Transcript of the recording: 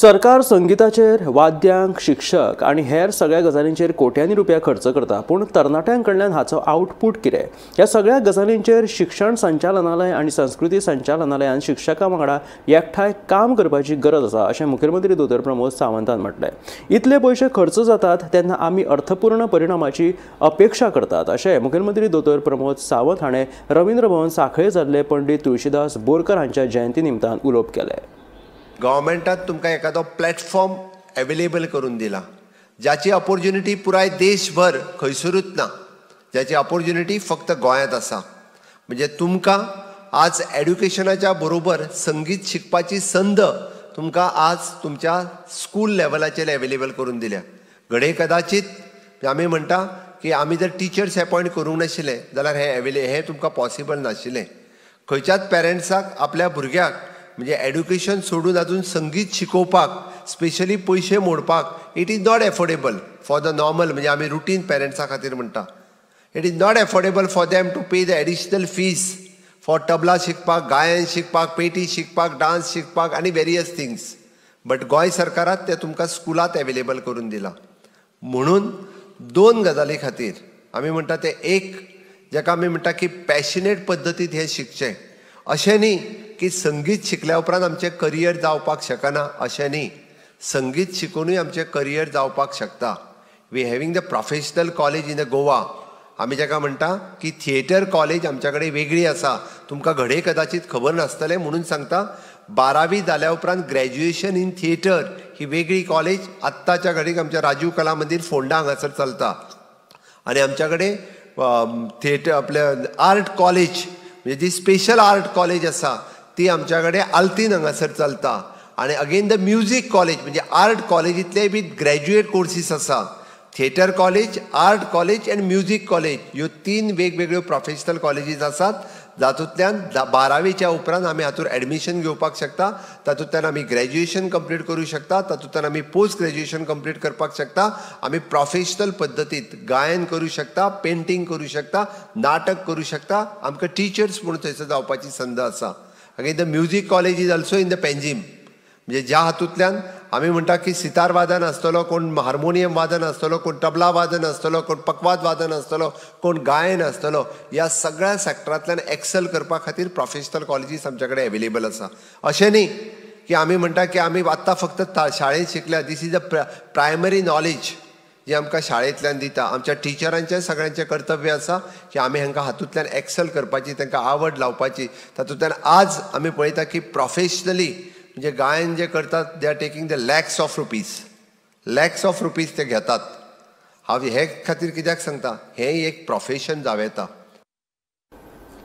सरकार संगीताचेर, वाद्यांक, शिक्षक आनी हेर सगळ्या गजालींचेर कोट्यांनी रुपया खर्च करता, पूण तरणाट्यां कडल्यान हाचो आउटपूट कितें? ह्या सगळ्या गजालींचेर शिक्षण संचालनालय आनी संस्कृती संचालनालयान शिक्षकां वांगडा एकठांय काम करपाची गरज आसा अशें मुखेलमंत्री दोतोर प्रमोद सावंतान म्हटलें. इतले पयशे खर्च जातात तेन्ना आमी अर्थपूर्ण परिणामाची अपेक्षा करतात अशें मुखेलमंत्री दोतोर प्रमोद सावंत हाणें रवींद्र भवन सांखळे जाल्ले पंडित तुळशीदास बोरकर हांच्या जयंती निमतान उलोवप केलें. गव्हर्मेंटान तुमकां एखादो प्लॅटफॉर्म एवेलेबल करून दिला ज्याची ऑपोर्च्युनिटी पुराय देशभर खंयसरूच ना, ज्याची ऑपोर्च्युनिटी फक्त गोंयांत आसा. म्हणजे तुमकां आज एड्युकेशनाच्या बरोबर संगीत शिकपाची संद तुमकां आज तुमच्या स्कूल लेवलाचेर एवेलेबल करून दिल्या. घडये कदाचित आमी म्हणटा की आमी जर टिचर्स एपॉयंट करूंक नाशिल्ले जाल्यार हे तुमकां पॉसिबल नाशिल्लें. खंयच्याच पेरंट्साक आपल्या भुरग्याक म्हणजे एड्युकेशन सोडून अजून संगीत शिकोवपाक स्पेशली पयशे मोडपाक it is not affordable for the normal, म्हणजे आमी रुटीन पेरंट्सा खातीर म्हणटा it is not affordable for them to pay the additional fees for tabla शिकपाक, गायन शिकपाक, पेटी शिकपाक, डान्स शिकपाक आनी वेरियस थिंग्स. बट गोंय सरकारात ते तुमकां स्कुलांत एवेलेबल करून दिलां. म्हणून दोन गजाली खातीर आमी म्हणटा ते एक जाका आमी म्हणटा की पॅशनेट पद्दतींत हें शिकचें. अशें न्ही की संगीत शिकल्या उपरांत आमचें करियर जावपाक शकना, अशें न्ही. संगीत शिकोवनूय आमचें करियर जावपाक शकता. We having the professional college in the Goa. आमी जाका म्हणटा की थिएटर कॉलेज आमच्या कडेन वेगळी आसा. तुमकां घडये कदाचित खबर नासतलें म्हणून सांगता, 12वी जाल्या उपरांत ग्रॅज्युएशन इन थिएटर ही वेगळी कॉलेज आत्ताच्या घडीक आमच्या राजीव कला मंदीर फोंडा हांगासर चलता. आनी आमच्या कडेन थिएटर आपल्या आर्ट कॉलेज म्हणजे जी स्पेशल आर्ट कॉलेज आसा ती आमच्या कडेन आल्तीन हांगासर चलता. आनी अगेन the music college म्हणजे आर्ट कॉलेजींतले बी ग्रॅज्युएट कोर्सीस आसा. Theatre college, art college आनी म्युजीक कॉलेज ह्यो 3 वेगवेगळ्यो प्रोफेशनल कॉलेजीस आसात जातूंतल्यान 12वीच्या उपरांत आमी हातूंत एडमिशन घेवपाक शकता, तातूंतल्यान आमी ग्रॅज्युएशन कंप्लीट करूं शकता, तातूंतल्यान आमी पोस्ट ग्रॅज्युएशन कंप्लीट करपाक शकता, आमी प्रोफेशनल पद्दतींत गायन करूं शकता, पेंटींग करूं शकता, नाटक करूं शकता. आमकां टिचर्स म्हणून थंयसर जावपाची संद आसा. Again the music college is also in the Panjim, म्हणजे ज्या हातूंतल्यान आमी म्हणटा की सितार वादन आसतलो, कोण हार्मोनियम वादन आसतलो, कोण तबला वादन आसतलो, कोण पकवाद वादन आसतलो, कोण गायन आसतलो, ह्या सगळ्या सॅक्टरांतल्यान एक्सेल करपा खातीर प्रोफेशनल कॉलेजीस आमच्या कडेन एवेलेबल आसा. अशें न्ही की आमी म्हणटा की आमी आत्तां फक्त शाळेंत शिकल्या. This is a primary knowledge जी आमकां शाळेंतल्यान दिता. आमच्या टिचरांचें सगळ्यांचें कर्तव्य आसा की आमी हांकां हातूंतल्यान एक्सेल करपाची, तांकां आवड लावपाची. तातूंतल्यान आज आमी पळयता की प्रोफेशनली म्हणजे गायन जे करतात they are taking the lakhs of rupees, lakhs of rupees ते घेतात. हांव हे खातीर कित्याक सांगता, हें एक प्रोफेशन जावं येता.